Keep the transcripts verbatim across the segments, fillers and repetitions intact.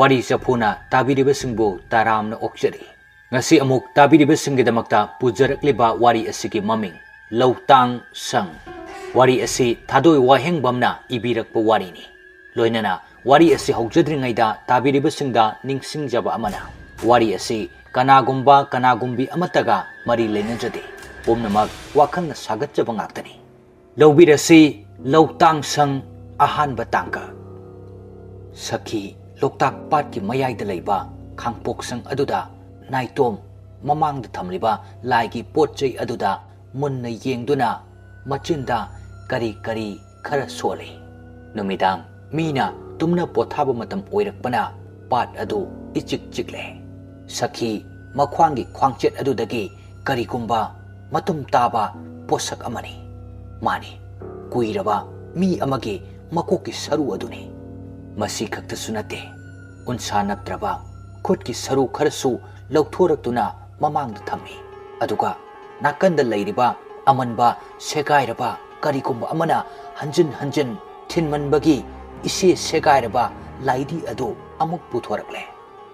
ꯋꯥꯔꯤ ꯆꯐꯨꯅ ꯇꯥꯕꯤꯔꯤꯕꯁꯤꯡꯕꯨ ꯇꯔꯥꯝꯅ ꯑꯣꯛꯆꯔꯤ꯫ ꯉꯁꯤ ꯑꯃꯨꯛ ꯇꯥꯕꯤꯔꯤꯕꯁꯤꯡꯒꯤꯗꯃꯛꯇ ꯄꯨꯖꯔꯛꯂꯤꯕ ꯋꯥꯔꯤ ꯑꯁꯤꯒꯤ ꯃꯃꯤꯡ ꯂꯧꯇꯥꯡ ꯁꯪ꯫ ꯋꯥꯔꯤ ꯑꯁꯤ ꯊꯥꯗꯣꯏ ꯋꯥꯍꯦꯡꯕꯝꯅ ꯏꯕꯤꯔꯛꯄ ꯋꯥꯔꯤꯅꯤ꯫ ꯂꯣꯏꯅꯅ ꯋꯥꯔꯤ ꯑꯁꯤ ꯍꯧꯖꯗ꯭ꯔꯤꯉꯩꯗ ꯇꯥꯕꯤꯔꯤꯕꯁꯤꯡꯗ ꯅꯤꯡꯁꯤꯡꯖꯕ ꯑꯃꯅ, ꯋꯥꯔꯤ ꯑꯁꯤ ꯀꯅꯥꯒꯨꯝꯕ ꯀꯅꯥꯒꯨꯝꯕꯤ ꯑꯃꯠꯇꯒ ꯃꯔꯤ ꯂꯩꯅꯖꯗꯦ꯫ ꯄꯨꯝꯅꯃꯛ ꯋꯥꯈꯜꯅ ꯁꯥꯒꯠꯆꯕ ꯉꯥꯛꯇꯅꯤ꯫ ꯂꯧꯕꯤꯔꯁꯤ ꯂꯧꯇꯥꯡ ꯁꯪ ꯑꯍꯥꯟꯕ ꯇꯥꯡꯀꯛ꯫ ꯁꯈꯤ ꯂꯣꯛꯇꯥꯛ ꯄꯥꯠꯀꯤ ꯃꯌꯥꯏꯗ ꯂꯩꯕ ꯈꯥꯡꯄꯣꯛꯁꯪ ꯑꯗꯨꯗ ꯅꯥꯏꯇꯣꯝ ꯃꯃꯥꯡꯗ ꯊꯝꯂꯤꯕ ꯂꯥꯏꯒꯤ ꯄꯣꯠ ꯆꯩ ꯑꯗꯨꯗ ꯃꯨꯟꯅ ꯌꯦꯡꯗꯨꯅ ꯃꯆꯤꯟꯗ ꯀꯔꯤ ꯀꯔꯤ ꯈꯔ ꯁꯣꯜꯂꯤ꯫ ꯅꯨꯃꯤꯗꯥꯡ ꯃꯤꯅ ꯇꯨꯝꯅ ꯄꯣꯊꯥꯕ ꯃꯇꯝ ꯑꯣꯏꯔꯛꯄꯅ ꯄꯥꯠ ꯑꯗꯨ ꯏꯆꯤꯛ ꯆꯤꯛꯂꯦ꯫ ꯁꯈꯤ ꯃꯈ꯭ꯋꯥꯡꯒꯤ ꯈ꯭ꯋꯥꯡꯆꯦꯠ ꯑꯗꯨꯗꯒꯤ ꯀꯔꯤꯒꯨꯝꯕ ꯃꯇꯨꯝ ꯇꯥꯕ ꯄꯣꯠꯁꯛ ꯑꯃꯅꯤ꯫ ꯃꯥꯅꯤ, ꯀꯨꯏꯔꯕ ꯃꯤ ꯑꯃꯒꯤ ꯃꯀꯣꯛꯀꯤ ꯁꯔꯨ ꯑꯗꯨꯅꯤ꯫ ꯃꯁꯤ ꯈꯛꯇꯁꯨ ꯅꯠꯇꯦ, ꯎꯟꯁꯥ ꯅꯞꯇ꯭ꯔꯕ ꯈꯨꯠꯀꯤ ꯁꯔꯨ ꯈꯔꯁꯨ ꯂꯧꯊꯣꯔꯛꯇꯨꯅ ꯃꯃꯥꯡꯗ ꯊꯝꯃꯤ꯫ ꯑꯗꯨꯒ ꯅꯥꯀꯟꯗ ꯂꯩꯔꯤꯕ ꯑꯃꯟꯕ ꯁꯦꯒꯥꯏꯔꯕ ꯀꯔꯤꯒꯨꯝꯕ ꯑꯃꯅ ꯍꯟꯖꯤꯟ ꯍꯟꯖꯤꯟ ꯊꯤꯟꯃꯟꯕꯒꯤ ꯏꯁꯦ ꯁꯦꯒꯥꯏꯔꯕ ꯂꯥꯏꯙꯤ ꯑꯗꯨ ꯑꯃꯨꯛ ꯄꯨꯊꯣꯔꯛꯂꯦ꯫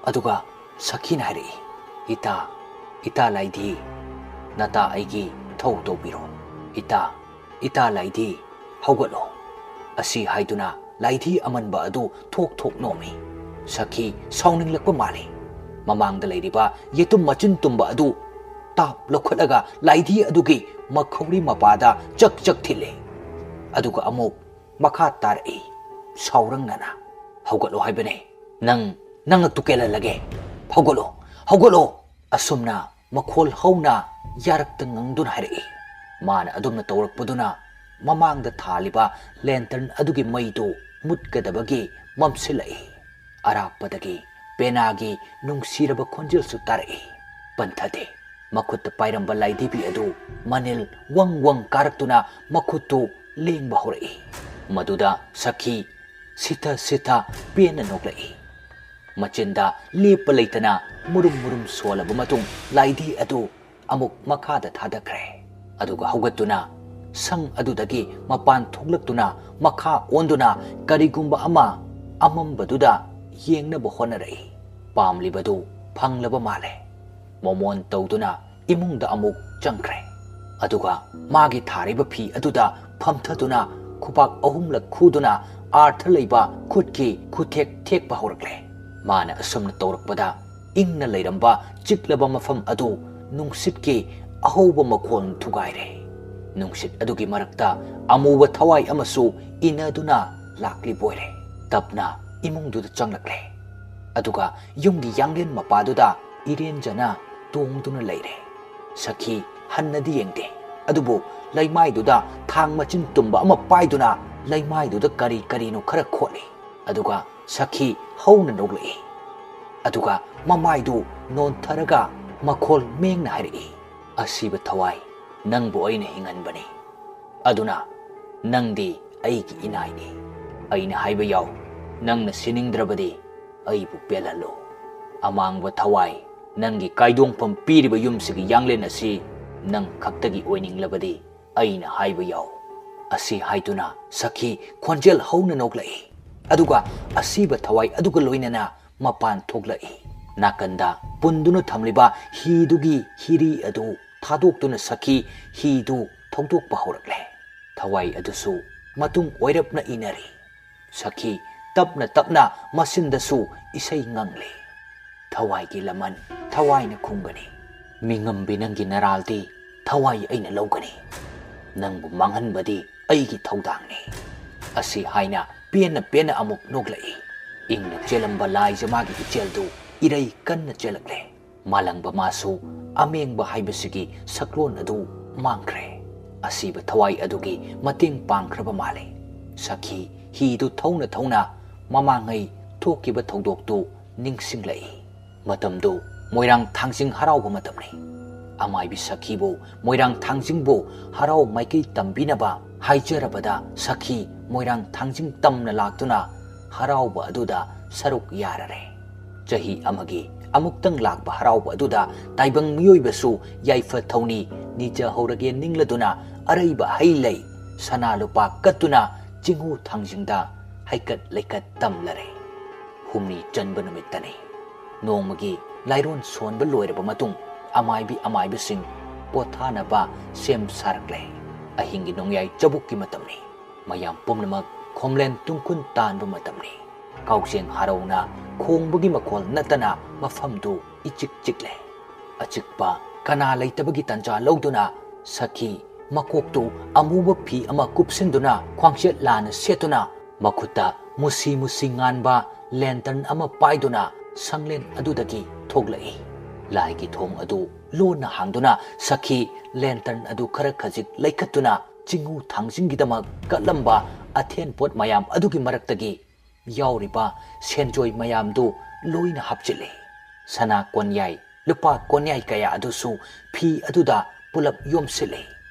ꯑꯗꯨꯒ ꯁꯈꯤꯅ ꯍꯥꯏꯔꯛꯏ, "ꯏꯇꯥ, ꯏꯇꯥ ꯂꯥꯏꯙꯤ, ꯅꯇꯥ ꯑꯩꯒꯤ ꯊꯧ ꯇꯧꯕꯤꯔꯣ꯫ ꯏꯇꯥ, ꯏꯇꯥ ꯂꯥꯏꯙꯤ, ꯍꯧꯒꯠꯂꯣ"꯫ ꯑꯁꯤ ꯍꯥꯏꯗꯨꯅ ꯂꯥꯏꯙꯤ ꯑꯃꯟꯕ ꯑꯗꯨ ꯊꯣꯛ ꯊꯣꯛ ꯅꯣꯝꯃꯤ꯫ ꯁꯈꯤ ꯁꯥꯎꯅꯤꯡꯂꯛꯄ ꯃꯥꯜꯂꯤ꯫ ꯃꯃꯥꯡꯗ ꯂꯩꯔꯤꯕ ꯌꯦꯇꯨꯝ ꯃꯆꯤꯟ ꯇꯨꯝꯕ ꯑꯗꯨ ꯇꯥꯞ ꯂꯧꯈꯠꯂꯒ ꯂꯥꯏꯙꯤ ꯑꯗꯨꯒꯤ ꯃꯈꯧꯔꯤ ꯃꯄꯥꯗ ꯆꯛ ꯆꯛ ꯊꯤꯜꯂꯤ꯫ ꯑꯗꯨꯒ ꯑꯃꯨꯛ ꯃꯈꯥ ꯇꯥꯔꯛꯏ ꯁꯥꯎꯔꯪꯅꯅ, "ꯍꯧꯒꯠꯂꯣ ꯍꯥꯏꯕꯅꯦ, ꯅꯪ ꯅꯉꯛꯇꯨ ꯀꯦꯜꯍꯜꯂꯒꯦ꯫ ꯍꯧꯒꯠꯂꯣ, ꯍꯧꯒꯠꯂꯣ!" ꯑꯁꯨꯝꯅ ꯃꯈꯣꯜ ꯍꯧꯅ ꯌꯥꯔꯛꯇ ꯉꯪꯗꯨꯅ ꯍꯥꯏꯔꯛꯏ꯫ ꯃꯥꯅ ꯑꯗꯨꯝꯅ ꯇꯧꯔꯛꯄꯗꯨꯅ ꯃꯃꯥꯡꯗ ꯊꯥꯜꯂꯤꯕ ꯂꯦꯟꯇꯔꯟ ꯑꯗꯨꯒꯤ ꯃꯩꯗꯨ ꯃꯨꯠꯀꯗꯕꯒꯤ ꯃꯝꯁꯤꯜꯂꯛꯏ꯫ ꯑꯔꯥꯞꯄꯗꯒꯤ ꯄꯦꯅꯥꯒꯤ ꯅꯨꯡꯁꯤꯔꯕ ꯈꯣꯟꯖꯦꯜꯁꯨ ꯇꯥꯔꯛꯏ꯫ ꯄꯟꯊꯗꯦ꯫ ꯃꯈꯨꯠꯇ ꯄꯥꯏꯔꯝꯕ ꯂꯥꯏꯙꯤꯕꯤ ꯑꯗꯨ ꯃꯅꯤꯜ ꯋꯪ ꯋꯪ ꯀꯥꯔꯛꯇꯨꯅ ꯃꯈꯨꯠꯇꯨ ꯂꯦꯡꯕ ꯍꯧꯔꯛꯏ꯫ ꯃꯗꯨꯗ ꯁꯈꯤ ꯁꯤꯊ ꯁꯤꯊ ꯄꯦꯟꯅ ꯅꯣꯛꯂꯛꯏ꯫ ꯃꯆꯤꯟꯗ ꯂꯦꯞꯄ ꯂꯩꯇꯅ ꯃꯨꯔꯨꯝ ꯃꯨꯔꯨꯝ ꯁꯣꯜꯂꯕ ꯃꯇꯨꯡ ꯂꯥꯏꯙꯤ ꯑꯗꯨ ꯑꯃꯨꯛ ꯃꯈꯥꯗ ꯊꯥꯗꯈ꯭ꯔꯦ꯫ ꯑꯗꯨꯒ ꯍꯧꯒꯠꯇꯨꯅ ꯁꯪ ꯑꯗꯨꯗꯒꯤ ꯃꯄꯥꯟ ꯊꯣꯛꯂꯛꯇꯨꯅ ꯃꯈꯥ ꯑꯣꯟꯗꯨꯅ ꯀꯔꯤꯒꯨꯝꯕ ꯑꯃ ꯑꯃꯝꯕꯗꯨꯗ ꯌꯦꯡꯅꯕ ꯍꯣꯠꯅꯔꯛꯏ꯫ ꯄꯥꯝꯂꯤꯕꯗꯨ ꯐꯪꯂꯕ ꯃꯥꯜꯂꯦ꯫ ꯃꯣꯃꯣꯟ ꯇꯧꯗꯨꯅ ꯏꯃꯨꯡꯗ ꯑꯃꯨꯛ ꯆꯪꯈ꯭ꯔꯦ꯫ ꯑꯗꯨꯒ ꯃꯥꯒꯤ ꯊꯥꯔꯤꯕ ꯐꯤ ꯑꯗꯨꯗ ꯐꯝꯊꯗꯨꯅ ꯈꯨꯄꯥꯛ ꯑꯍꯨꯝꯂꯛ ꯈꯨꯗꯨꯅ ꯑꯥꯔꯊ ꯂꯩꯕ ꯈꯨꯠꯀꯤ ꯈꯨꯊꯦꯛ ꯊꯦꯛꯄ ꯍꯧꯔꯛꯂꯦ꯫ ꯃꯥꯅ ꯑꯁꯨꯝꯅ ꯇꯧꯔꯛꯄꯗ ꯏꯪꯅ ꯂꯩꯔꯝꯕ ꯆꯤꯛꯂꯕ ꯃꯐꯝ ꯑꯗꯨ ꯅꯨꯡꯁꯤꯠꯀꯤ ꯑꯍꯧꯕ ꯃꯈꯣꯟ ꯊꯨꯒꯥꯏꯔꯦ꯫ ꯅꯨꯡꯁꯤꯠ ꯑꯗꯨꯒꯤ ꯃꯔꯛꯇ ꯑꯃꯨꯕ ꯊꯋꯥꯏ ꯑꯃꯁꯨ ꯏꯟꯅꯗꯨꯅ ꯂꯥꯛꯂꯤꯕꯣꯏꯔꯦ꯫ ꯇꯞꯅ ꯏꯃꯨꯡꯗꯨꯗ ꯆꯪꯂꯛꯂꯦ꯫ ꯑꯗꯨꯒ ꯌꯨꯝꯒꯤ ꯌꯥꯡꯂꯦꯟ ꯃꯄꯥꯗꯨꯗ ꯏꯔꯦꯟꯖꯅ ꯇꯣꯡꯗꯨꯅ ꯂꯩꯔꯦ꯫ ꯁꯈꯤ ꯍꯟꯅꯗꯤ ꯌꯦꯡꯗꯦ, ꯑꯗꯨꯕꯨ ꯂꯩꯃꯥꯏꯗꯨꯗ ꯊꯥꯡ ꯃꯆꯤꯟ ꯇꯨꯝꯕ ꯑꯃ ꯄꯥꯏꯗꯨꯅ ꯂꯩꯃꯥꯏꯗꯨꯗ ꯀꯔꯤ ꯀꯔꯤꯅꯣ ꯈꯔ ꯈꯣꯠꯂꯤ꯫ ꯑꯗꯨꯒ ꯁꯈꯤ ꯍꯧꯅ ꯅꯣꯛꯂꯛꯏ꯫ ꯑꯗꯨꯒ ꯃꯃꯥꯏꯗꯨ ꯅꯣꯟꯊꯔꯒ ꯃꯈꯣꯜ ꯃꯦꯡꯅ ꯍꯥꯏꯔꯛꯏ, "ꯑꯁꯤꯕ ꯊꯋꯥꯏ, ꯅꯪꯕꯨ ꯑꯩꯅ ꯍꯤꯡꯍꯟꯕꯅꯤ꯫ ꯑꯗꯨꯅ ꯅꯪꯗꯤ ꯑꯩꯒꯤ ꯏꯅꯥꯏꯅꯤ꯫ ꯑꯩꯅ ꯍꯥꯏꯕ ꯌꯥꯎ, ꯅꯪꯅ ꯁꯤꯅꯤꯡꯗ꯭ꯔꯕꯗꯤ ꯑꯩꯕꯨ ꯄꯦꯜꯍꯜꯂꯨ꯫ ꯑꯃꯥꯡꯕ ꯊꯋꯥꯏ, ꯅꯪꯒꯤ ꯀꯥꯏꯗꯣꯡꯐꯝ ꯄꯤꯔꯤꯕ ꯌꯨꯝꯁꯤꯒꯤ ꯌꯥꯡꯂꯦꯟ ꯑꯁꯤ ꯅꯪ ꯈꯛꯇꯒꯤ ꯑꯣꯏꯅꯤꯡꯂꯕꯗꯤ ꯑꯩꯅ ꯍꯥꯏꯕ ꯌꯥꯎ꯫" ꯑꯁꯤ ꯍꯥꯏꯗꯨꯅ ꯁꯈꯤ ꯈꯣꯟꯖꯦꯜ ꯍꯧꯅ ꯅꯣꯛꯂꯛꯏ꯫ ꯑꯗꯨꯒ ꯑꯁꯤꯕ ꯊꯋꯥꯏ ꯑꯗꯨꯒ ꯂꯣꯏꯅꯅ ꯃꯄꯥꯟ ꯊꯣꯛꯂꯛꯏ꯫ ꯅꯥꯀꯟꯗ ꯄꯨꯟꯗꯨꯅ ꯊꯝꯂꯤꯕ ꯍꯤꯗꯨꯒꯤ ꯍꯤꯔꯤ ꯑꯗꯨ ꯊꯥꯗꯣꯛꯇꯨꯅ ꯁꯈꯤ ꯍꯤꯗꯨ ꯊꯧꯗꯣꯛꯄ ꯍꯧꯔꯛꯂꯦ꯫ ꯊꯋꯥꯏ ꯑꯗꯨꯁꯨ ꯃꯇꯨꯡ ꯑꯣꯏꯔꯞꯅ ꯏꯟꯅꯔꯤ꯫ ꯁꯈꯤ ꯇꯞꯅ ꯇꯞꯅ ꯃꯁꯤꯟꯗꯁꯨ ꯏꯁꯩ ꯉꯪꯂꯤ꯫ "ꯊꯋꯥꯏꯒꯤ ꯂꯃꯟ ꯊꯋꯥꯏꯅ ꯈꯨꯝꯒꯅꯤ꯫ ꯃꯤꯉꯝꯕꯤ ꯅꯪꯒꯤ ꯅꯔꯥꯜꯗꯤ ꯊꯋꯥꯏ ꯑꯩꯅ ꯂꯧꯒꯅꯤ꯫ ꯅꯪꯕꯨ ꯃꯥꯡꯍꯟꯕꯗꯤ ꯑꯩꯒꯤ ꯊꯧꯗꯥꯡꯅꯤ꯫" ꯑꯁꯤ ꯍꯥꯏꯅ ꯄꯦꯟꯅ ꯄꯦꯟꯅ ꯑꯃꯨꯛ ꯅꯣꯛꯂꯛꯏ꯫ ꯏꯪꯅ ꯆꯦꯜꯂꯝꯕ ꯂꯥꯏꯖ ꯃꯥꯒꯤ ꯏꯆꯦꯜꯗꯨ ꯏꯔꯩ ꯀꯟꯅ ꯆꯦꯜꯂꯛꯂꯦ꯫ ꯃꯥꯂꯪꯕ ꯃꯥꯁꯨ ꯑꯃꯦꯡꯕ ꯍꯥꯏꯕꯁꯤꯒꯤ ꯁꯛꯂꯣꯟ ꯑꯗꯨ ꯃꯥꯡꯈ꯭ꯔꯦ꯫ ꯑꯁꯤꯕ ꯊꯋꯥꯏ ꯑꯗꯨꯒꯤ ꯃꯇꯦꯡ ꯄꯥꯡꯈ꯭ꯔꯕ ꯃꯥꯜꯂꯦ꯫ ꯁꯈꯤ ꯍꯤꯗꯨ ꯊꯧꯅ ꯊꯧꯅ ꯃꯃꯥꯡꯉꯩ ꯊꯣꯛꯈꯤꯕ ꯊꯧꯗꯣꯛꯇꯨ ꯅꯤꯡꯁꯤꯡꯂꯛꯏ꯫ ꯃꯇꯝꯗꯨ ꯃꯣꯏꯔꯥꯡ ꯊꯥꯡꯖꯤꯡ ꯍꯔꯥꯎꯕ ꯃꯇꯝꯅꯤ꯫ ꯑꯃꯥꯏꯕꯤ ꯁꯈꯤꯕꯨ ꯃꯣꯏꯔꯥꯡ ꯊꯥꯡꯖꯤꯡꯕꯨ ꯍꯔꯥꯎ ꯃꯥꯏꯀꯩ ꯇꯝꯕꯤꯅꯕ ꯍꯥꯏꯖꯔꯕꯗ ꯁꯈꯤ ꯃꯣꯏꯔꯥꯡ ꯊꯥꯡꯖꯤꯡ ꯇꯝꯅ ꯂꯥꯛꯇꯨꯅ ꯍꯔꯥꯎꯕ ꯑꯗꯨꯗ ꯁꯔꯨꯛ ꯌꯥꯔꯔꯦ꯫ ꯆꯍꯤ ꯑꯃꯒꯤ ꯑꯃꯨꯛꯇꯪ ꯂꯥꯛꯄ ꯍꯔꯥꯎꯕ ꯑꯗꯨꯗ ꯇꯥꯏꯕꯪ ꯃꯤꯑꯣꯏꯕꯁꯨ ꯌꯥꯏꯐ ꯊꯧꯅꯤ ꯅꯤꯖꯍꯧꯔꯒꯦ ꯅꯤꯡꯂꯗꯨꯅ ꯑꯔꯩꯕ ꯍꯩ ꯂꯩ, ꯁꯅꯥ ꯂꯨꯄꯥ ꯀꯠꯇꯨꯅ ꯆꯤꯡꯍꯨ ꯊꯥꯡꯖꯤꯡꯗ ꯍꯩꯀꯠ ꯂꯩꯀꯠ ꯇꯝꯂꯔꯦ꯫ ꯍꯨꯝꯅꯤ ꯆꯟꯕ ꯅꯨꯃꯤꯠꯇꯅꯤ꯫ ꯅꯣꯡꯃꯒꯤ ꯂꯥꯏꯔꯣꯟ ꯁꯣꯟꯕ ꯂꯣꯏꯔꯕ ꯃꯇꯨꯡ, ꯑꯃꯥꯏꯕꯤ ꯑꯃꯥꯏꯕꯁꯤꯡ ꯄꯣꯊꯥꯅꯕ ꯁꯦꯝ ꯁꯥꯔꯛꯂꯦ꯫ ꯑꯍꯤꯡꯒꯤ ꯅꯣꯡꯌꯥꯏ ꯆꯕꯨꯛꯀꯤ ꯃꯇꯝꯅꯤ꯫ ꯃꯌꯥꯝ ꯄꯨꯝꯅꯃꯛ ꯈꯣꯝꯂꯦꯟ ꯇꯨꯡꯈꯨꯟ ꯇꯥꯟꯕ ꯃꯇꯝꯅꯤ꯫ ꯀꯥꯎꯖꯦꯡ ꯍꯔꯥꯎꯅ ꯈꯣꯡꯕꯒꯤ ꯃꯈꯣꯜ ꯅꯠꯇꯅ ꯃꯐꯝꯗꯨ ꯏꯆꯤꯛ ꯆꯤꯛꯂꯦ꯫ ꯑꯆꯤꯛꯄ ꯀꯅꯥ ꯂꯩꯇꯕꯒꯤ ꯇꯟꯖꯥ ꯂꯧꯗꯨꯅ ꯁꯈꯤ ꯃꯀꯣꯛꯇꯨ ꯑꯃꯨꯕ ꯐꯤ ꯑꯃ ꯀꯨꯞꯁꯤꯟꯗꯨꯅ ꯈ꯭ꯋꯥꯡꯆꯦꯠ ꯂꯥꯅ ꯁꯦꯠꯇꯨꯅ ꯃꯈꯨꯠꯇ ꯃꯨꯁꯤ ꯃꯨꯁꯤ ꯉꯥꯟꯕ ꯂꯦꯟꯇꯔꯟ ꯑꯃ ꯄꯥꯏꯗꯨꯅ ꯁꯪꯂꯦꯟ ꯑꯗꯨꯗꯒꯤ ꯊꯣꯛꯂꯛꯏ꯫ ꯂꯥꯏꯒꯤ ꯊꯣꯡ ꯑꯗꯨ ꯂꯣꯟꯅ ꯍꯥꯡꯗꯨꯅ ꯁꯈꯤ ꯂꯦꯟꯇꯔꯟ ꯑꯗꯨ ꯈꯔ ꯈꯖꯤꯛ ꯂꯩꯈꯠꯇꯨꯅ ꯆꯤꯡꯉꯨ ꯊꯥꯡꯖꯤꯡꯒꯤꯗꯃꯛ ꯀꯠꯂꯝꯕ ꯑꯊꯦꯟ ꯄꯣꯠ ꯃꯌꯥꯝ ꯑꯗꯨꯒꯤ ꯃꯔꯛꯇꯒꯤ ꯌꯥꯎꯔꯤꯕ ꯁꯦꯟꯖꯣꯏ ꯃꯌꯥꯝꯗꯨ ꯂꯣꯏꯅ ꯍꯥꯞꯆꯤꯜꯂꯤ꯫ ꯁꯅꯥ ꯀꯣꯟꯌꯥꯏ, ꯂꯨꯄꯥ ꯀꯣꯟꯌꯥꯏ ꯀꯌꯥ ꯑꯗꯨꯁꯨ ꯐꯤ ꯑꯗꯨꯗ ꯄꯨꯂꯞ ꯌꯣꯝꯁꯤꯜꯂꯤ꯫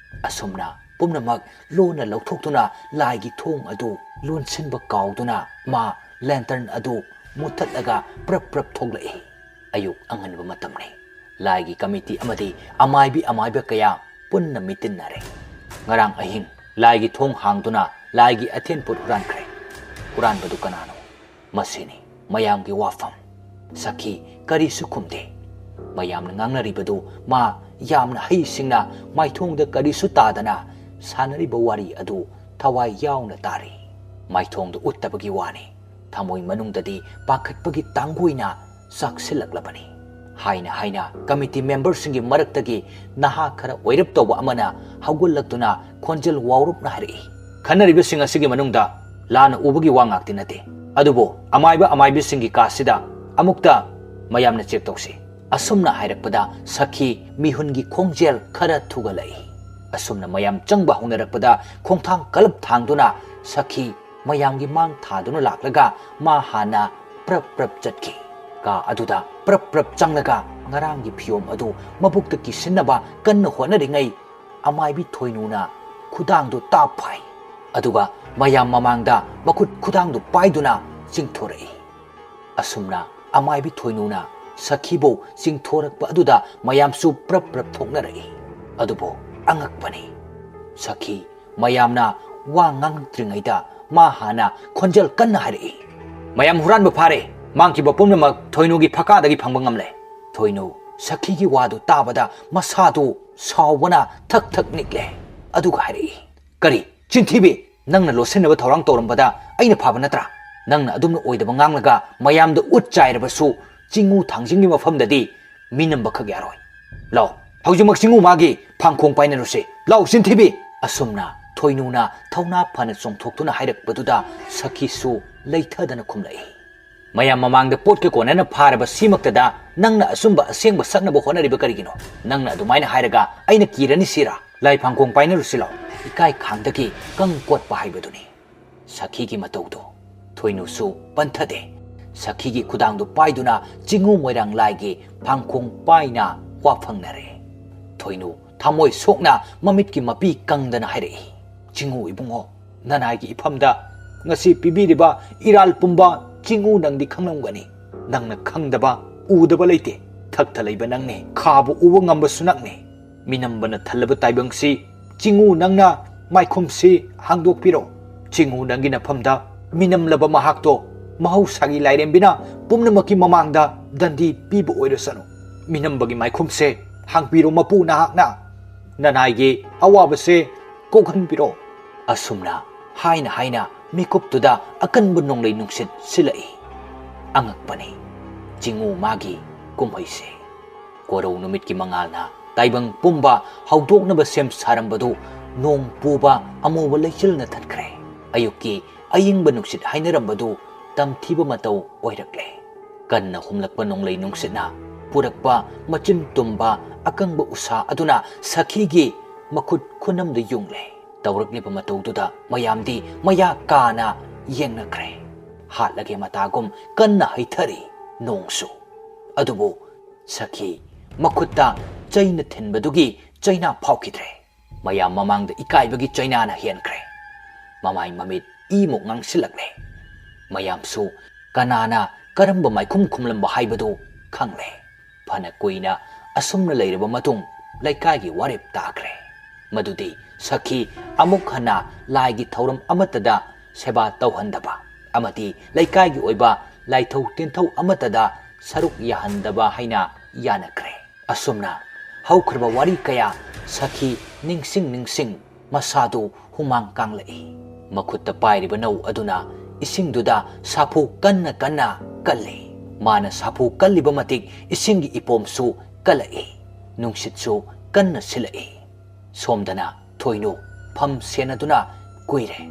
ꯑꯁꯨꯝꯅ ꯄꯨꯝꯅꯃꯛ ꯂꯣꯟꯅ ꯂꯧꯊꯣꯛꯇꯨꯅ ꯂꯥꯏꯒꯤ ꯊꯣꯡ ꯑꯗꯨ ꯂꯣꯟꯁꯤꯟꯕ ꯀꯥꯎꯗꯨꯅ ꯃꯥ ꯂꯦꯟꯇꯔꯟ ꯑꯗꯨ ꯃꯨꯊꯠꯂꯒ ꯄ꯭ꯔꯞ ꯄ꯭ꯔꯞ ꯊꯣꯛꯂꯛꯏ꯫ ꯑꯌꯨꯛ ꯑꯉꯟꯕ ꯃꯇꯝꯅꯤ꯫ ꯂꯥꯏꯒꯤ ꯀꯃꯤꯇꯤ ꯑꯃꯗꯤ ꯑꯃꯥꯏꯕꯤ ꯑꯃꯥꯏꯕ ꯀꯌꯥ ꯄꯨꯟꯅ ꯃꯤꯇꯤꯟꯅꯔꯦ꯫ ꯉꯔꯥꯡ ꯑꯍꯤꯡ ꯂꯥꯏꯒꯤ ꯊꯣꯡ ꯍꯥꯡꯗꯨꯅ ꯂꯥꯏꯒꯤ ꯑꯊꯦꯟ ꯄꯣꯠ ꯍꯨꯔꯥꯟꯈ꯭ꯔꯦ꯫ ꯍꯨꯔꯥꯟꯕꯗꯨ ꯀꯅꯥꯅꯣ? ꯃꯁꯤꯅꯤ ꯃꯌꯥꯝꯒꯤ ꯋꯥꯐꯝ꯫ ꯁꯈꯤ ꯀꯔꯤꯁꯨ ꯈꯨꯝꯗꯦ꯫ ꯃꯌꯥꯝꯅ ꯉꯥꯡꯅꯔꯤꯕꯗꯨ ꯃꯥ ꯌꯥꯝꯅ ꯍꯩꯁꯤꯡꯅ ꯃꯥꯏꯊꯣꯡꯗ ꯀꯔꯤꯁꯨ ꯇꯥꯗꯅ ꯁꯥꯟꯅꯔꯤꯕ ꯋꯥꯔꯤ ꯑꯗꯨ ꯊꯋꯥꯏ ꯌꯥꯎꯅ ꯇꯥꯔꯤ꯫ ꯃꯥꯏꯊꯣꯡꯗ ꯎꯠꯇꯕꯒꯤ ꯋꯥꯅꯤ꯫ ꯊꯃꯣꯏ ꯃꯅꯨꯡꯗꯗꯤ ꯄꯥꯈꯠꯄꯒꯤ ꯇꯥꯡꯒꯣꯏꯅ ꯆꯥꯛꯁꯤꯜꯂꯛꯂꯕꯅꯤ꯫ ꯍꯥꯏꯅ ꯍꯥꯏꯅ ꯀꯃꯤꯇꯤ ꯃꯦꯝꯕꯔꯁꯤꯡꯒꯤ ꯃꯔꯛꯇꯒꯤ ꯅꯍꯥ ꯈꯔ ꯑꯣꯏꯔꯞ ꯇꯧꯕ ꯑꯃꯅ ꯍꯧꯒꯠꯂꯛꯇꯨꯅ ꯈꯣꯟꯖꯦꯜ ꯋꯥꯎꯔꯞꯅ ꯍꯥꯏꯔꯛꯏ, "ꯈꯟꯅꯔꯤꯕꯁꯤꯡ ꯑꯁꯤꯒꯤ ꯃꯅꯨꯡꯗ ꯂꯥꯟꯅ ꯎꯕꯒꯤ ꯋꯥ ꯉꯥꯛꯇꯤ ꯅꯠꯇꯦ, ꯑꯗꯨꯕꯨ ꯑꯃꯥꯏꯕ ꯑꯃꯥꯏꯕꯤꯁꯤꯡꯒꯤ ꯀꯥꯁꯤꯗ ꯑꯃꯨꯛꯇ ꯃꯌꯥꯝꯅ ꯆꯦꯛ ꯇꯧꯁꯤ꯫" ꯑꯁꯨꯝꯅ ꯍꯥꯏꯔꯛꯄꯗ ꯁꯈꯤ ꯃꯤꯍꯨꯟꯒꯤ ꯈꯣꯡꯖꯦꯜ ꯈꯔ ꯊꯨꯒꯠꯂꯛꯏ꯫ ꯑꯁꯨꯝꯅ ꯃꯌꯥꯝ ꯆꯪꯕ ꯍꯧꯅꯔꯛꯄꯗ ꯈꯣꯡꯊꯥꯡ ꯀꯂꯞ ꯊꯥꯡꯗꯨꯅ ꯁꯈꯤ ꯃꯌꯥꯝꯒꯤ ꯃꯥꯡ ꯊꯥꯗꯨꯅ ꯂꯥꯛꯂꯒ ꯃꯥ ꯍꯥꯟꯅ ꯄ꯭ꯔꯞ ꯄ꯭ꯔꯞ ꯆꯠꯈꯤ꯫ ꯀꯥ ꯑꯗꯨꯗ ꯄ꯭ꯔꯞ ꯄ꯭ꯔꯞ ꯆꯪꯂꯒ ꯉꯔꯥꯡꯒꯤ ꯐꯤꯌꯣꯝ ꯑꯗꯨ ꯃꯕꯨꯛꯇ ꯀꯤꯁꯤꯟꯅꯕ ꯀꯟꯅ ꯍꯣꯠꯅꯔꯤꯉꯩ, ꯑꯃꯥꯏꯕꯤ ꯊꯣꯏꯅꯨꯅ ꯈꯨꯗꯥꯡꯗꯨ ꯇꯥꯞ ꯐꯥꯏ꯫ ꯑꯗꯨꯒ ꯃꯌꯥꯝ ꯃꯃꯥꯡꯗ ꯃꯈꯨꯠ ꯈꯨꯗꯥꯡꯗꯨ ꯄꯥꯏꯗꯨꯅ ꯆꯤꯡꯊꯣꯔꯛꯏ꯫ ꯑꯁꯨꯝꯅ ꯑꯃꯥꯏꯕꯤ ꯊꯣꯏꯅꯨꯅ ꯁꯈꯤꯕꯨ ꯆꯤꯡꯊꯣꯔꯛꯄ ꯑꯗꯨꯗ ꯃꯌꯥꯝꯁꯨ ꯄ꯭ꯔꯞ ꯄ꯭ꯔꯞ ꯊꯣꯛꯅꯔꯛꯏ꯫ ꯑꯗꯨꯕꯨ ꯑꯉꯛꯄꯅꯤ, ꯁꯈꯤ ꯃꯌꯥꯝꯅ ꯋꯥ ꯉꯥꯡꯂꯛꯇ꯭ꯔꯤꯉꯩꯗ ꯃꯥ ꯍꯥꯟꯅ ꯈꯣꯟꯖꯦꯜ ꯀꯟꯅ ꯍꯥꯏꯔꯛꯏ, "ꯃꯌꯥꯝ ꯍꯨꯔꯥꯟꯕ ꯐꯥꯔꯦ, ꯃꯥꯡꯈꯤꯕ ꯄꯨꯝꯅꯃꯛ ꯊꯣꯏꯅꯨꯒꯤ ꯐꯀꯥꯗꯒꯤ ꯐꯪꯕ ꯉꯝꯂꯦ꯫ ꯊꯣꯏꯅꯨ ꯁꯈꯤꯒꯤ ꯋꯥꯗꯨ ꯇꯥꯕꯗ ꯃꯁꯥꯗꯨ ꯁꯥꯎꯕꯅ ꯊꯛ ꯊꯛ ꯅꯤꯛꯂꯦ꯫ ꯑꯗꯨꯒ ꯍꯥꯏꯔꯛꯏ, "ꯀꯔꯤ? ꯆꯤꯟꯊꯤꯕꯤ! ꯅꯪꯅ ꯂꯣꯠꯁꯤꯟꯅꯕ ꯊꯧꯔꯥꯡ ꯇꯧꯔꯝꯕꯗ ꯑꯩꯅ ꯐꯥꯕ ꯅꯠꯇ꯭ꯔꯥ? ꯅꯪꯅ ꯑꯗꯨꯝꯅ ꯑꯣꯏꯗꯕ ꯉꯥꯡꯂꯒ ꯃꯌꯥꯝꯗ ꯎꯠ ꯆꯥꯏꯔꯕꯁꯨ ꯆꯤꯡꯉꯨ ꯊꯥꯡꯖꯤꯡꯒꯤ ꯃꯐꯝꯗꯗꯤ ꯃꯤꯅꯝꯕꯈꯛ ꯌꯥꯔꯣꯏ꯫ ꯂꯥꯎ, ꯍꯧꯖꯤꯛꯃꯛ ꯆꯤꯡꯉꯨ ꯃꯥꯒꯤ ꯐꯥꯡꯈꯣꯡ ꯄꯥꯏꯅꯔꯨꯁꯤ꯫ ꯂꯥꯎ, ꯆꯤꯟꯊꯤꯕꯤ!" ꯑꯁꯨꯝꯅ ꯊꯣꯏꯅꯨꯅ ꯊꯧꯅꯥ ꯐꯅ ꯆꯣꯡꯊꯣꯛꯇꯨꯅ ꯍꯥꯏꯔꯛꯄꯗꯨꯗ ꯁꯈꯤꯁꯨ ꯂꯩꯊꯗꯅ ꯈꯨꯝꯂꯛꯏ꯫ "ꯃꯌꯥꯝ ꯃꯃꯥꯡꯗ ꯄꯣꯠꯀ ꯀꯣꯟꯅꯅ ꯐꯥꯔꯕ ꯁꯤꯃꯛꯇꯗ ꯅꯪꯅ ꯑꯆꯨꯝꯕ ꯑꯁꯦꯡꯕ ꯁꯛꯅꯕ ꯍꯣꯠꯅꯔꯤꯕ ꯀꯔꯤꯒꯤꯅꯣ? ꯅꯪꯅ ꯑꯗꯨꯃꯥꯏꯅ ꯍꯥꯏꯔꯒ ꯑꯩꯅ ꯀꯤꯔꯅꯤ ꯁꯤꯔꯥ? ꯂꯥꯏ ꯐꯥꯡꯈꯣꯡ ꯄꯥꯏꯅꯔꯨꯁꯤ ꯂꯥꯎ꯫" ꯏꯀꯥꯏ ꯈꯥꯡꯗꯒꯤ ꯀꯪ ꯀꯣꯠꯄ ꯍꯥꯏꯕꯗꯨꯅꯤ ꯁꯈꯤꯒꯤ ꯃꯇꯧꯗꯣ꯫ ꯊꯣꯏꯅꯨꯁꯨ ꯄꯟꯊꯗꯦ꯫ ꯁꯈꯤꯒꯤ ꯈꯨꯗꯥꯡꯗꯨ ꯄꯥꯏꯗꯨꯅ ꯆꯤꯡꯉꯨ ꯃꯣꯏꯔꯥꯡ ꯂꯥꯏꯒꯤ ꯐꯥꯡꯈꯣꯡ ꯄꯥꯏꯅ ꯋꯥ ꯐꯪꯅꯔꯦ꯫ ꯊꯣꯏꯅꯨ ꯊꯃꯣꯏ ꯁꯣꯛꯅ ꯃꯃꯤꯠꯀꯤ ꯃꯄꯤ ꯀꯪꯗꯅ ꯍꯥꯏꯔꯛꯏ, "ꯆꯤꯡꯉꯨ ꯏꯕꯨꯡꯉꯣ, ꯅꯅꯥꯏꯒꯤ ꯏꯐꯝꯗ ꯉꯁꯤ ꯄꯤꯕꯤꯔꯤꯕ ꯏꯔꯥꯜ ꯄꯨꯝꯕ ꯆꯤꯡꯉꯨ ꯅꯪꯗꯤ ꯈꯪꯂꯝꯒꯅꯤ꯫ ꯅꯪꯅ ꯈꯪꯗꯕ, ꯎꯗꯕ ꯂꯩꯇꯦ꯫ ꯊꯛꯇ ꯂꯩꯕ ꯅꯪꯅꯤ, ꯈꯥꯕ ꯎꯕ ꯉꯝꯕꯁꯨ ꯅꯪꯅꯤ꯫ ꯃꯤꯅꯝꯕꯅ ꯊꯜꯂꯕ ꯇꯥꯏꯕꯪꯁꯤ ꯆꯤꯡꯉꯨ ꯅꯪꯅ ꯃꯥꯏꯈꯨꯝꯁꯤ ꯍꯥꯡꯗꯣꯛꯄꯤꯔꯣ꯫ ꯆꯤꯡꯉꯨ ꯅꯪꯒꯤ ꯅꯐꯝꯗ ꯃꯤꯅꯝꯂꯕ ꯃꯍꯥꯛꯇꯣ ꯃꯍꯧꯁꯥꯒꯤ ꯂꯥꯏꯔꯦꯝꯕꯤꯅ ꯄꯨꯝꯅꯃꯛꯀꯤ ꯃꯃꯥꯡꯗ ꯗꯟꯗꯤ ꯄꯤꯕ ꯑꯣꯏꯔꯁꯅꯨ꯫ ꯃꯤꯅꯝꯕꯒꯤ ꯃꯥꯏꯈꯨꯝꯁꯦ ꯍꯥꯡꯕꯤꯔꯣ ꯃꯄꯨ ꯅꯍꯥꯛꯅ꯫ ꯅꯅꯥꯏꯒꯤ ꯑꯋꯥꯕꯁꯦ ꯀꯣꯛꯍꯟꯕꯤꯔꯣ꯫" ꯑꯁꯨꯝꯅ ꯍꯥꯏꯅ ꯍꯥꯏꯅ ꯃꯤꯀꯨꯞꯇꯨꯗ ꯑꯀꯟꯕ ꯅꯣꯡꯂꯩ ꯅꯨꯡꯁꯤꯠ ꯁꯤꯜꯂꯛꯏ꯫ ꯑꯉꯛꯄꯅꯤ ꯆꯤꯡꯉꯨ ꯃꯥꯒꯤ ꯀꯨꯝꯍꯩꯁꯦ꯫ ꯀꯣꯔꯧ ꯅꯨꯃꯤꯠꯀꯤ ꯃꯉꯥꯜꯅ ꯇꯥꯏꯕꯪ ꯄꯨꯝꯕ ꯍꯧꯗꯣꯛꯅꯕ ꯁꯦꯝ ꯁꯥꯔꯝꯕꯗꯨ ꯅꯣꯡ ꯄꯨꯕ ꯑꯃꯨꯕ ꯂꯩꯆꯤꯜꯅ ꯊꯠꯈ꯭ꯔꯦ꯫ ꯑꯌꯨꯛꯀꯤ ꯑꯏꯪꯕ ꯅꯨꯡꯁꯤꯠ ꯍꯥꯏꯅꯔꯝꯕꯗꯨ ꯇꯝꯊꯤꯕ ꯃꯇꯧ ꯑꯣꯏꯔꯛꯂꯦ꯫ ꯀꯟꯅ ꯍꯨꯝꯂꯛꯄ ꯅꯣꯡꯂꯩ ꯅꯨꯡꯁꯤꯠꯅ ꯄꯨꯔꯛꯄ ꯃꯆꯤꯟ ꯇꯨꯝꯕ ꯑꯀꯪꯕ ꯎꯁꯥ ꯑꯗꯨꯅ ꯁꯈꯤꯒꯤ ꯃꯈꯨꯠ ꯈꯨꯅꯝꯗ ꯌꯨꯡꯂꯦ꯫ ꯇꯧꯔꯛꯂꯤꯕ ꯃꯇꯧꯗꯨꯗ ꯃꯌꯥꯝꯗꯤ ꯃꯌꯥ ꯀꯥꯅ ꯌꯦꯡꯅꯈ꯭ꯔꯦ꯫ ꯍꯥꯠꯂꯒꯦ ꯃꯇꯥꯒꯨꯝ ꯀꯟꯅ ꯍꯩꯊꯔꯤ ꯅꯣꯡꯁꯨ꯫ ꯑꯗꯨꯕꯨ ꯁꯈꯤ ꯃꯈꯨꯠꯇ ꯆꯩꯅ ꯊꯤꯟꯕꯗꯨꯒꯤ ꯆꯩꯅꯥ ꯐꯥꯎꯈꯤꯗ꯭ꯔꯦ꯫ ꯃꯌꯥꯝ ꯃꯃꯥꯡꯗ ꯏꯀꯥꯏꯕꯒꯤ ꯆꯩꯅꯥꯅ ꯍꯦꯟꯈ꯭ꯔꯦ꯫ ꯃꯃꯥꯏ ꯃꯃꯤꯠ ꯏꯃꯨꯛ ꯉꯥꯡꯁꯤꯜꯂꯛꯂꯦ꯫ ꯃꯌꯥꯝꯁꯨ ꯀꯅꯥꯅ ꯀꯔꯝꯕ ꯃꯥꯏꯈꯨꯝ ꯈꯨꯝꯂꯝꯕ ꯍꯥꯏꯕꯗꯨ ꯈꯪꯂꯦ꯫ ꯐꯅ ꯀꯨꯏꯅ ꯑꯁꯨꯝꯅ ꯂꯩꯔꯕ ꯃꯇꯨꯡ ꯂꯩꯀꯥꯏꯒꯤ ꯋꯥꯔꯦꯞ ꯇꯥꯈ꯭ꯔꯦ꯫ ꯃꯗꯨꯗꯤ ꯁꯈꯤ ꯑꯃꯨꯛ ꯍꯟꯅ ꯂꯥꯏꯒꯤ ꯊꯧꯔꯝ ꯑꯃꯠꯇꯗ ꯁꯦꯕꯥ ꯇꯧꯍꯟꯗꯕ ꯑꯃꯗꯤ ꯂꯩꯀꯥꯏꯒꯤ ꯑꯣꯏꯕ ꯂꯥꯏꯊꯧ ꯇꯤꯟꯊꯧ ꯑꯃꯠꯇꯗ ꯁꯔꯨꯛ ꯌꯥꯍꯟꯗꯕ ꯍꯥꯏꯅ ꯌꯥꯅꯈ꯭ꯔꯦ꯫ ꯑꯁꯨꯝꯅ ꯍꯧꯈ꯭ꯔꯕ ꯋꯥꯔꯤ ꯀꯌꯥ ꯁꯈꯤ ꯅꯤꯡꯁꯤꯡ ꯅꯤꯡꯁꯤꯡ ꯃꯁꯥꯗꯨ ꯍꯨꯃꯥꯡ ꯀꯥꯡꯂꯛꯏ꯫ ꯃꯈꯨꯠꯇ ꯄꯥꯏꯔꯤꯕ ꯅꯧ ꯑꯗꯨꯅ ꯏꯁꯤꯡꯗꯨꯗ ꯁꯥꯐꯨ ꯀꯟꯅ ꯀꯟꯅ ꯀꯜꯂꯤ꯫ ꯃꯥꯅ ꯁꯥꯐꯨ ꯀꯜꯂꯤꯕ ꯃꯇꯤꯛ ꯏꯁꯤꯡꯒꯤ ꯏꯄꯣꯝꯁꯨ ꯀꯜꯂꯛꯏ꯫ ꯅꯨꯡꯁꯤꯠꯁꯨ ꯀꯟꯅ ꯁꯤꯜꯂꯛꯏ꯫ ꯁꯣꯝꯗꯅ ꯊꯣꯏꯅꯨ ꯐꯝ ꯁꯦꯟꯅꯗꯨꯅ ꯀꯨꯏꯔꯦ꯫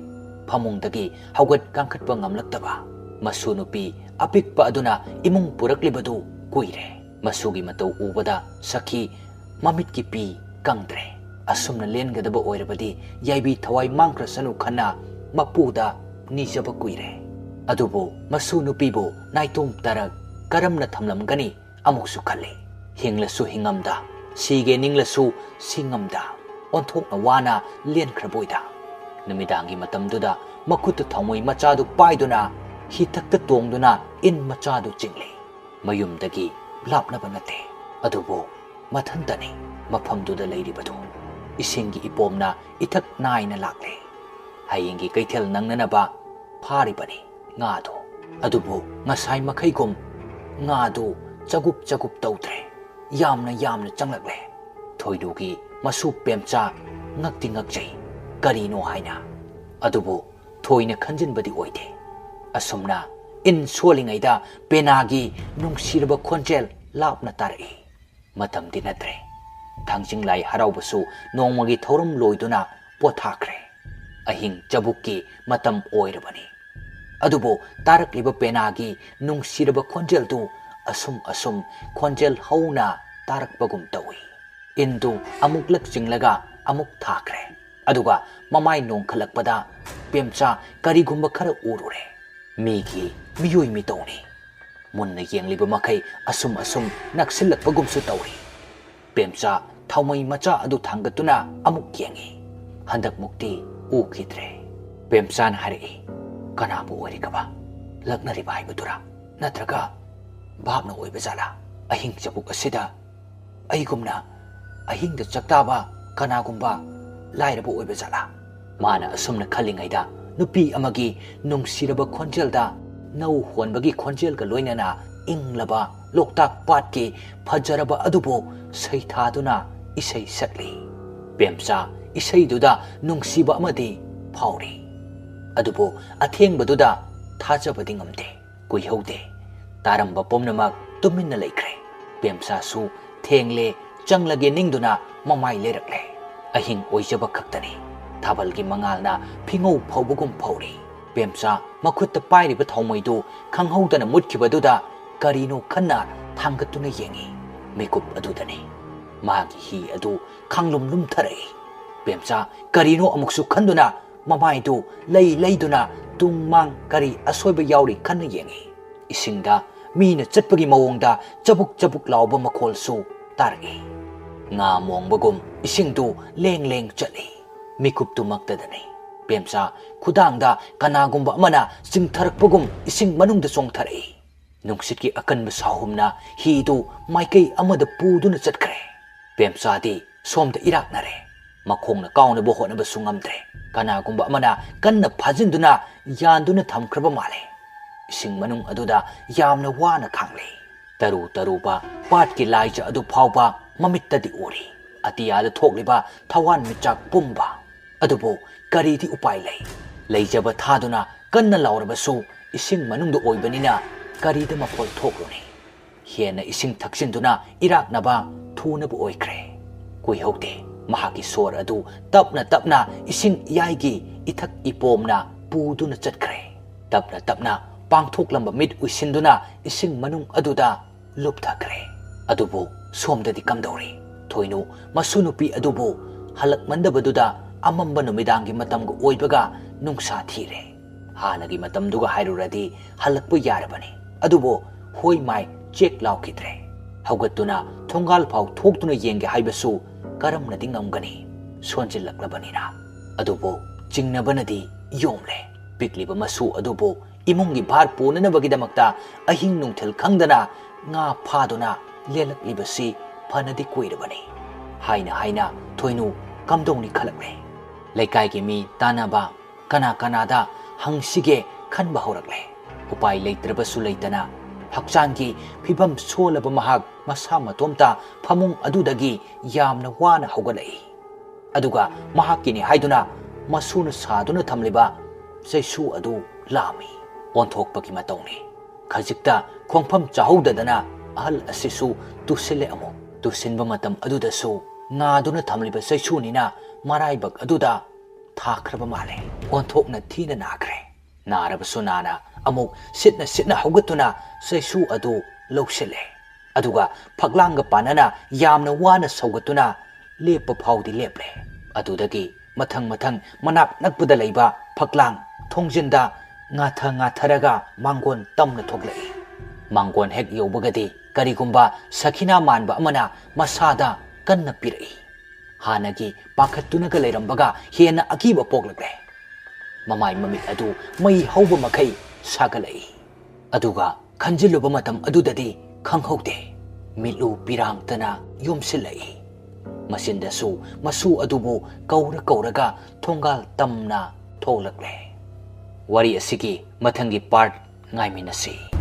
ꯐꯃꯨꯡꯗꯒꯤ ꯍꯧꯒꯠ ꯀꯥꯡꯈꯠꯄ ꯉꯝꯂꯛꯇꯕ ꯃꯁꯨ ꯅꯨꯄꯤ ꯑꯄꯤꯛꯄ ꯑꯗꯨꯅ ꯏꯃꯨꯡ ꯄꯨꯔꯛꯂꯤꯕꯗꯨ ꯀꯨꯏꯔꯦ꯫ ꯃꯁꯨꯒꯤ ꯃꯇꯧ ꯎꯕꯗ ꯁꯈꯤ ꯃꯃꯤꯠꯀꯤ ꯄꯤ ꯀꯪꯗ꯭ꯔꯦ꯫ ꯑꯁꯨꯝꯅ ꯂꯦꯟꯒꯗꯕ ꯑꯣꯏꯔꯕꯗꯤ ꯌꯥꯏꯕꯤ ꯊꯋꯥꯏ ꯃꯥꯡꯈ꯭ꯔꯁꯅꯨ ꯈꯟꯅ ꯃꯄꯨꯗ ꯅꯤꯖꯕ ꯀꯨꯏꯔꯦ꯫ ꯑꯗꯨꯕꯨ ꯃꯁꯨ ꯅꯨꯄꯤꯕꯨ ꯅꯥꯏꯇꯣꯝ ꯇꯔꯛ ꯀꯔꯝꯅ ꯊꯝꯂꯝꯒꯅꯤ ꯑꯃꯨꯛꯁꯨ ꯈꯜꯂꯤ꯫ ꯍꯤꯡꯂꯁꯨ ꯍꯤꯡꯉꯝꯗ, ꯁꯤꯒꯦ ꯅꯤꯡꯂꯁꯨ ꯁꯤꯉꯝꯗ, ꯑꯣꯟꯊꯣꯛꯅ ꯋꯥꯅ ꯂꯦꯟꯈ꯭ꯔꯕꯣꯏꯗ꯫ ꯅꯨꯃꯤꯗꯥꯡꯒꯤ ꯃꯇꯝꯗꯨꯗ ꯃꯈꯨꯠꯇ ꯊꯥꯎꯃꯩ ꯃꯆꯥꯗꯨ ꯄꯥꯏꯗꯨꯅ ꯍꯤꯊꯛꯇ ꯇꯣꯡꯗꯨꯅ ꯏꯟ ꯃꯆꯥꯗꯨ ꯆꯤꯡꯂꯤ꯫ ꯃꯌꯨꯝꯗꯒꯤ ꯂꯥꯞꯅꯕ ꯅꯠꯇꯦ, ꯑꯗꯨꯕꯨ ꯃꯊꯟꯇꯅꯤ ꯃꯐꯝꯗꯨꯗ ꯂꯩꯔꯤꯕꯗꯨ꯫ ꯏꯁꯤꯡꯒꯤ ꯏꯄꯣꯝꯅ ꯏꯊꯛ ꯅꯥꯏꯅ ꯂꯥꯛꯂꯦ꯫ ꯍꯌꯦꯡꯒꯤ ꯀꯩꯊꯦꯜ ꯅꯪꯅꯅꯕ ꯐꯥꯔꯤꯕꯅꯤ ꯉꯥꯗꯨ꯫ ꯑꯗꯨꯕꯨ ꯉꯁꯥꯏ ꯃꯈꯩꯒꯨꯝ ꯉꯥꯗꯨ ꯆꯒꯨꯞ ꯆꯒꯨꯞ ꯇꯧꯗ꯭ꯔꯦ꯫ ꯌꯥꯝꯅ ꯌꯥꯝꯅ ꯆꯪꯂꯛꯂꯦ꯫ ꯊꯣꯏꯅꯨꯒꯤ ꯃꯁꯨ ꯄꯦꯝꯆꯥ ꯉꯛꯇꯤ ꯉꯛꯆꯩ, ꯀꯔꯤꯅꯣ ꯍꯥꯏꯅ꯫ ꯑꯗꯨꯕꯨ ꯊꯣꯏꯅ ꯈꯟꯖꯤꯟꯕꯗꯤ ꯑꯣꯏꯗꯦ꯫ ꯑꯁꯨꯝꯅ ꯏꯟ ꯁꯣꯜꯂꯤꯉꯩꯗ ꯄꯦꯅꯥꯒꯤ ꯅꯨꯡꯁꯤꯔꯕ ꯈꯣꯟꯖꯦꯜ ꯂꯥꯞꯅ ꯇꯥꯔꯛꯏ꯫ ꯃꯇꯝꯗꯤ ꯅꯠꯇ꯭ꯔꯦ꯫ ꯊꯥꯡꯖꯤꯡ ꯂꯥꯏ ꯍꯔꯥꯎꯕꯁꯨ ꯅꯣꯡꯃꯒꯤ ꯊꯧꯔꯝ ꯂꯣꯏꯗꯨꯅ ꯄꯣꯊꯥꯈ꯭ꯔꯦ꯫ ꯑꯍꯤꯡ ꯆꯕꯨꯛꯀꯤ ꯃꯇꯝ ꯑꯣꯏꯔꯕꯅꯤ꯫ ꯑꯗꯨꯕꯨ ꯇꯥꯔꯛꯂꯤꯕ ꯄꯦꯅꯥꯒꯤ ꯅꯨꯡꯁꯤꯔꯕ ꯈꯣꯟꯖꯦꯜꯗꯨ ꯑꯁꯨꯝ ꯑꯁꯨꯝ ꯈꯣꯟꯖꯦꯜ ꯍꯧꯅ ꯇꯥꯔꯛꯄꯒꯨꯝ ꯇꯧꯏ꯫ ꯏꯟꯗꯨ ꯑꯃꯨꯛꯂꯛ ꯆꯤꯡꯂꯒ ꯑꯃꯨꯛ ꯊꯥꯈ꯭ꯔꯦ꯫ ꯑꯗꯨꯒ ꯃꯃꯥꯏ ꯅꯣꯡꯈꯠꯂꯛꯄꯗ ꯄꯦꯝꯆꯥ ꯀꯔꯤꯒꯨꯝꯕ ꯈꯔ ꯎꯔꯨꯔꯦ꯫ ꯃꯤꯒꯤ ꯃꯤꯑꯣꯏ ꯃꯤꯇꯧꯅꯤ꯫ ꯃꯨꯟꯅ ꯌꯦꯡꯂꯤꯕ ꯃꯈꯩ ꯑꯁꯨꯝ ꯑꯁꯨꯝ ꯅꯛꯁꯤꯜꯂꯛꯄꯒꯨꯝꯁꯨ ꯇꯧꯔꯤ꯫ ꯄꯦꯝꯆꯥ ꯊꯥꯎꯃꯩ ꯃꯆꯥ ꯑꯗꯨ ꯊꯥꯡꯒꯠꯇꯨꯅ ꯑꯃꯨꯛ ꯌꯦꯡꯉꯤ꯫ ꯍꯟꯗꯛꯃꯨꯛꯇꯤ ꯎꯈꯤꯗ꯭ꯔꯦ꯫ ꯄꯦꯝꯆꯥꯅ ꯍꯥꯏꯔꯛꯏ, "ꯀꯅꯥꯕꯨ ꯑꯣꯏꯔꯤꯒꯕ? ꯂꯛꯅꯔꯤꯕ ꯍꯥꯏꯕꯗꯨꯔꯥ? ꯅꯠꯇ꯭ꯔꯒ ꯚꯥꯞꯅ ꯑꯣꯏꯕ ꯖꯥꯠꯂꯥ? ꯑꯍꯤꯡ ꯆꯕꯨꯛ ꯑꯁꯤꯗ ꯑꯩꯒꯨꯝꯅ ꯑꯍꯤꯡꯗ ꯆꯥꯛꯇꯥꯕ ꯀꯅꯥꯒꯨꯝꯕ ꯂꯥꯏꯔꯕ ꯑꯣꯏꯕ ꯖꯥꯠꯂꯥ?" ꯃꯥꯅ ꯑꯁꯨꯝꯅ ꯈꯜꯂꯤꯉꯩꯗ ꯅꯨꯄꯤ ꯑꯃꯒꯤ ꯅꯨꯡꯁꯤꯔꯕ ꯈꯣꯟꯖꯦꯜꯗ ꯅꯧ ꯍꯣꯟꯕꯒꯤ ꯈꯣꯟꯖꯦꯜꯒ ꯂꯣꯏꯅꯅ ꯏꯪꯂꯕ ꯂꯣꯛꯇꯥꯛ ꯄꯥꯠꯀꯤ ꯐꯖꯔꯕ ꯑꯗꯨꯕꯨ ꯁꯩꯊꯥꯗꯨꯅ ꯏꯁꯩ ꯁꯛꯂꯤ꯫ ꯄꯦꯝꯆꯥ ꯏꯁꯩꯗꯨꯗ ꯅꯨꯡꯁꯤꯕ ꯑꯃꯗꯤ ꯐꯥꯎꯔꯤ꯫ ꯑꯗꯨꯕꯨ ꯑꯊꯦꯡꯕꯗꯨꯗ ꯊꯥꯖꯕꯗꯤ ꯉꯝꯗꯦ꯫ ꯀꯨꯏꯍꯧꯗꯦ꯫ ꯇꯥꯔꯝꯕ ꯄꯨꯝꯅꯃꯛ ꯇꯨꯃꯤꯟꯅ ꯂꯩꯈ꯭ꯔꯦ꯫ ꯄꯦꯝꯆꯥꯁꯨ ꯊꯦꯡꯂꯦ, ꯆꯪꯂꯒꯦ ꯅꯤꯡꯗꯨꯅ ꯃꯃꯥꯏ ꯂꯩꯔꯛꯂꯦ꯫ ꯑꯍꯤꯡ ꯑꯣꯏꯖꯕ ꯈꯛꯇꯅꯤ꯫ ꯊꯥꯕꯜꯒꯤ ꯃꯉꯥꯜꯅ ꯐꯤꯉꯧ ꯐꯧꯕꯒꯨꯝ ꯐꯧꯔꯤ꯫ ꯄꯦꯝꯆꯥ ꯃꯈꯨꯠꯇ ꯄꯥꯏꯔꯤꯕ ꯊꯥꯎꯃꯩꯗꯨ ꯈꯪꯍꯧꯗꯅ ꯃꯨꯠꯈꯤꯕꯗꯨꯗ ꯀꯔꯤꯅꯣ ꯈꯟꯅ ꯊꯥꯡꯒꯠꯇꯨꯅ ꯌꯦꯡꯉꯤ꯫ ꯃꯤꯀꯨꯞ ꯑꯗꯨꯗꯅꯤ ꯃꯥꯒꯤ ꯍꯤ ꯑꯗꯨ ꯈꯥꯡꯂꯨꯝ ꯂꯨꯝꯊꯔꯛꯏ꯫ ꯄꯦꯝꯆꯥ ꯀꯔꯤꯅꯣ ꯑꯃꯨꯛꯁꯨ ꯈꯟꯗꯨꯅ ꯃꯃꯥꯏꯗꯨ ꯂꯩ ꯂꯩꯗꯨꯅ ꯇꯨꯡ ꯃꯥꯡ ꯀꯔꯤ ꯑꯁꯣꯏꯕ ꯌꯥꯎꯔꯤ ꯈꯟꯅ ꯌꯦꯡꯉꯤ꯫ ꯏꯁꯤꯡꯗ ꯃꯤꯅ ꯆꯠꯄꯒꯤ ꯃꯑꯣꯡꯗ ꯆꯕꯨꯛ ꯆꯕꯨꯛ ꯂꯥꯎꯕ ꯃꯈꯣꯜꯁꯨ ꯇꯥꯔꯛꯏ꯫ ꯉꯥ ꯃꯣꯡꯕꯒꯨꯝ ꯏꯁꯤꯡꯗꯨ ꯂꯦꯡ ꯂꯦꯡ ꯆꯠꯂꯤ꯫ ꯃꯤꯀꯨꯞꯇꯨꯃꯛꯇꯗꯅꯤ ꯄꯦꯝꯆꯥ ꯈꯨꯗꯥꯡꯗ ꯀꯅꯥꯒꯨꯝꯕ ꯑꯃꯅ ꯆꯤꯡꯊꯔꯛꯄꯒꯨꯝ ꯏꯁꯤꯡ ꯃꯅꯨꯡꯗ ꯆꯣꯡꯊꯔꯛꯏ꯫ ꯅꯨꯡꯁꯤꯠꯀꯤ ꯑꯀꯟꯕ ꯁꯥꯍꯨꯝꯅ ꯍꯤꯗꯨ ꯃꯥꯏꯀꯩ ꯑꯃꯗ ꯄꯨꯗꯨꯅ ꯆꯠꯈ꯭ꯔꯦ꯫ ꯄꯦꯝꯆꯥꯗꯤ ꯁꯣꯝꯗ ꯏꯔꯥꯛꯅꯔꯦ꯫ ꯃꯈꯣꯡꯅ ꯀꯥꯎꯅꯕ ꯍꯣꯠꯅꯕꯁꯨ ꯉꯝꯗ꯭ꯔꯦ꯫ ꯀꯅꯥꯒꯨꯝꯕ ꯑꯃꯅ ꯀꯟꯅ ꯐꯥꯖꯤꯟꯗꯨꯅ ꯌꯥꯟꯗꯨꯅ ꯊꯝꯈ꯭ꯔꯕ ꯃꯥꯜꯂꯦ꯫ ꯏꯁꯤꯡ ꯃꯅꯨꯡ ꯑꯗꯨꯗ ꯌꯥꯝꯅ ꯋꯥꯅ ꯈꯥꯡꯂꯦ꯫ ꯇꯔꯨ ꯇꯔꯨꯕ ꯄꯥꯠꯀꯤ ꯂꯥꯏꯖ ꯑꯗꯨ ꯐꯥꯎꯕ ꯃꯃꯤꯠꯇꯗꯤ ꯎꯔꯤ꯫ ꯑꯇꯤꯌꯥꯗ ꯊꯣꯛꯂꯤꯕ ꯊꯋꯥꯟ ꯃꯤꯆꯥꯛ ꯄꯨꯝꯕ꯫ ꯑꯗꯨꯕꯨ ꯀꯔꯤꯗꯤ ꯎꯄꯥꯏ ꯂꯩ? ꯂꯩꯖꯕ ꯊꯥꯗꯨꯅ ꯀꯟꯅ ꯂꯥꯎꯔꯕꯁꯨ ꯏꯁꯤꯡ ꯃꯅꯨꯡꯗ ꯑꯣꯏꯕꯅꯤꯅ ꯀꯔꯤꯗ ꯃꯈꯣꯜ ꯊꯣꯛꯂꯨꯅꯤ? ꯍꯦꯟꯅ ꯏꯁꯤꯡ ꯊꯛꯆꯤꯟꯗꯨꯅ ꯏꯔꯥꯛꯅꯕ ꯊꯨꯅꯕ ꯑꯣꯏꯈ꯭ꯔꯦ꯫ ꯀꯨꯏꯍꯧꯗꯦ꯫ ꯃꯍꯥꯛꯀꯤ ꯁꯣꯔ ꯑꯗꯨ ꯇꯞꯅ ꯇꯞꯅ ꯏꯁꯤꯡ ꯏꯌꯥꯏꯒꯤ ꯏꯊꯛ ꯏꯄꯣꯝꯅ ꯄꯨꯗꯨꯅ ꯆꯠꯈ꯭ꯔꯦ꯫ ꯇꯞꯅ ꯇꯞꯅ ꯄꯥꯡꯊꯣꯛꯂꯝꯕ ꯃꯤꯠ ꯎꯏꯁꯤꯟꯗꯨꯅ ꯏꯁꯤꯡ ꯃꯅꯨꯡ ꯑꯗꯨꯗ ꯂꯨꯞꯊꯈ꯭ꯔꯦ꯫ ꯑꯗꯨꯕꯨ ꯁꯣꯝꯗꯗꯤ ꯀꯝꯗꯧꯔꯤ? ꯊꯣꯏꯅꯨ ꯃꯁꯨ ꯅꯨꯄꯤ ꯑꯗꯨꯕꯨ ꯍꯜꯂꯛꯃꯟꯗꯕꯗꯨꯗ ꯑꯃꯝꯕ ꯅꯨꯃꯤꯗꯥꯡꯒꯤ ꯃꯇꯝꯒ ꯑꯣꯏꯕꯒ ꯅꯨꯡꯁꯥ ꯊꯤꯔꯦ꯫ ꯍꯥꯟꯅꯒꯤ ꯃꯇꯝꯗꯨꯒ ꯍꯥꯏꯔꯨꯔꯗꯤ ꯍꯜꯂꯛꯄ ꯌꯥꯔꯕꯅꯤ꯫ ꯑꯗꯨꯕꯨ ꯍꯣꯏ ꯃꯥꯏ ꯆꯦꯛ ꯂꯥꯎꯈꯤꯗ꯭ꯔꯦ꯫ ꯍꯧꯒꯠꯇꯨꯅ ꯊꯣꯡꯒꯥꯜ ꯐꯥꯎ ꯊꯣꯛꯇꯨꯅ ꯌꯦꯡꯒꯦ ꯍꯥꯏꯕꯁꯨ ꯀꯔꯝꯅꯗꯤ ꯉꯝꯒꯅꯤ? ꯁꯣꯟꯖꯤꯜꯂꯛꯂꯕꯅꯤꯅ꯫ ꯑꯗꯨꯕꯨ ꯆꯤꯡꯅꯕꯅꯗꯤ ꯌꯣꯝꯂꯦ꯫ ꯄꯤꯛꯂꯤꯕ ꯃꯁꯨ ꯑꯗꯨꯕꯨ ꯏꯃꯨꯡꯒꯤ ꯚꯥꯔ ꯄꯨꯅꯅꯕꯒꯤꯗꯃꯛꯇ ꯑꯍꯤꯡ ꯅꯨꯡꯊꯤꯜ ꯈꯪꯗꯅ ꯉꯥ ꯐꯥꯗꯨꯅ ꯂꯦꯜꯂꯛꯂꯤꯕꯁꯤ ꯐꯅꯗꯤ ꯀꯨꯏꯔꯕꯅꯤ꯫ ꯍꯥꯏꯅ ꯍꯥꯏꯅ ꯊꯣꯏꯅꯨ ꯀꯝꯗꯧꯅꯤ ꯈꯜꯂꯛꯂꯦ꯫ ꯂꯩꯀꯥꯏꯒꯤ ꯃꯤ ꯇꯥꯟꯅꯕ, ꯀꯅꯥ ꯀꯅꯥꯗ ꯍꯪꯁꯤꯒꯦ ꯈꯟꯕ ꯍꯧꯔꯛꯂꯦ꯫ ꯎꯄꯥꯏ ꯂꯩꯇ꯭ꯔꯕꯁꯨ ꯂꯩꯇꯅ ꯍꯛꯆꯥꯡꯒꯤ ꯐꯤꯕꯝ ꯁꯣꯜꯂꯕ ꯃꯍꯥꯛ ꯃꯁꯥ ꯃꯇꯣꯝꯇ ꯐꯃꯨꯡ ꯑꯗꯨꯗꯒꯤ ꯌꯥꯝꯅ ꯋꯥꯅ ꯍꯧꯒꯠꯂꯛꯏ꯫ ꯑꯗꯨꯒ ꯃꯍꯥꯛꯀꯤꯅꯤ ꯍꯥꯏꯗꯨꯅ ꯃꯁꯨꯅ ꯁꯥꯗꯨꯅ ꯊꯝꯂꯤꯕ ꯆꯩꯁꯨ ꯑꯗꯨ ꯂꯥꯝꯃꯤ꯫ ꯑꯣꯟꯊꯣꯛꯄꯒꯤ ꯃꯇꯧꯅꯤ꯫ ꯈꯖꯤꯛꯇ ꯈꯣꯡꯐꯝ ꯆꯥꯍꯧꯗꯗꯅ ꯑꯍꯜ ꯑꯁꯤꯁꯨ ꯇꯨꯁꯤꯜꯂꯦ꯫ ꯑꯃꯨꯛ ꯇꯨꯁꯤꯟꯕ ꯃꯇꯝ ꯑꯗꯨꯗꯁꯨ ꯉꯥꯗꯨꯅ ꯊꯝꯂꯤꯕ ꯆꯩꯁꯨꯅꯤꯅ ꯃꯔꯥꯏꯕꯛ ꯑꯗꯨꯗ ꯊꯥꯈ꯭ꯔꯕ ꯃꯥꯜꯂꯦ꯫ ꯑꯣꯟꯊꯣꯛꯅ ꯊꯤꯅ ꯅꯥꯈ꯭ꯔꯦ꯫ ꯅꯥꯔꯕꯁꯨ ꯅꯥꯅ ꯑꯃꯨꯛ ꯁꯤꯠꯅ ꯁꯤꯠꯅ ꯍꯧꯒꯠꯇꯨꯅ ꯆꯩꯁꯨ ꯑꯗꯨ ꯂꯧꯁꯤꯜꯂꯦ꯫ ꯑꯗꯨꯒ ꯐꯛꯂꯥꯡꯒ ꯄꯥꯟꯅꯅ ꯌꯥꯝꯅ ꯋꯥꯅ ꯁꯧꯒꯠꯇꯨꯅ ꯂꯦꯞꯄ ꯐꯥꯎꯗꯤ ꯂꯦꯞꯂꯦ꯫ ꯑꯗꯨꯗꯒꯤ ꯃꯊꯪ ꯃꯊꯪ ꯃꯅꯥꯛ ꯅꯛꯄꯗ ꯂꯩꯕ ꯐꯛꯂꯥꯡ ꯊꯣꯡꯖꯤꯟꯗ ꯉꯥꯊ ꯉꯥꯊꯔꯒ ꯃꯥꯡꯒꯣꯟ ꯇꯝꯅ ꯊꯣꯛꯂꯛꯏ꯫ ꯃꯥꯡꯒꯣꯟ ꯍꯦꯛ ꯌꯧꯕꯒꯗꯤ ꯀꯔꯤꯒꯨꯝꯕ ꯁꯈꯤꯅꯥ ꯃꯥꯟꯕ ꯑꯃꯅ ꯃꯁꯥꯗ ꯀꯟꯅ ꯄꯤꯔꯛꯏ꯫ ꯍꯥꯟꯅꯒꯤ ꯄꯥꯈꯠꯇꯨꯅꯒ ꯂꯩꯔꯝꯕꯒ ꯍꯦꯟꯅ ꯑꯀꯤꯕ ꯄꯣꯛꯂꯛꯂꯦ꯫ ꯃꯃꯥꯏ ꯃꯃꯤꯠ ꯑꯗꯨ ꯃꯩ ꯍꯧꯕ ꯃꯈꯩ ꯁꯥꯒꯠꯂꯛꯏ꯫ ꯑꯗꯨꯒ ꯈꯟꯖꯤꯜꯂꯨꯕ ꯃꯇꯝ ꯑꯗꯨꯗꯗꯤ ꯈꯪꯍꯧꯗꯦ꯫ ꯃꯤꯠꯂꯨ ꯄꯤꯔꯥꯡꯇꯅ ꯌꯣꯝꯁꯤꯜꯂꯛꯏ꯫ ꯃꯆꯤꯟꯗꯁꯨ ꯃꯁꯨ ꯑꯗꯨꯕꯨ ꯀꯧꯔ ꯀꯧꯔꯒ ꯊꯣꯡꯒꯥꯜ ꯇꯝꯅ ꯊꯣꯛꯂꯛꯂꯦ꯫ ꯋꯥꯔꯤ ꯑꯁꯤꯒꯤ ꯃꯊꯪꯒꯤ ꯄꯥꯔꯠ ꯉꯥꯏꯃꯤꯟꯅꯁꯤ꯫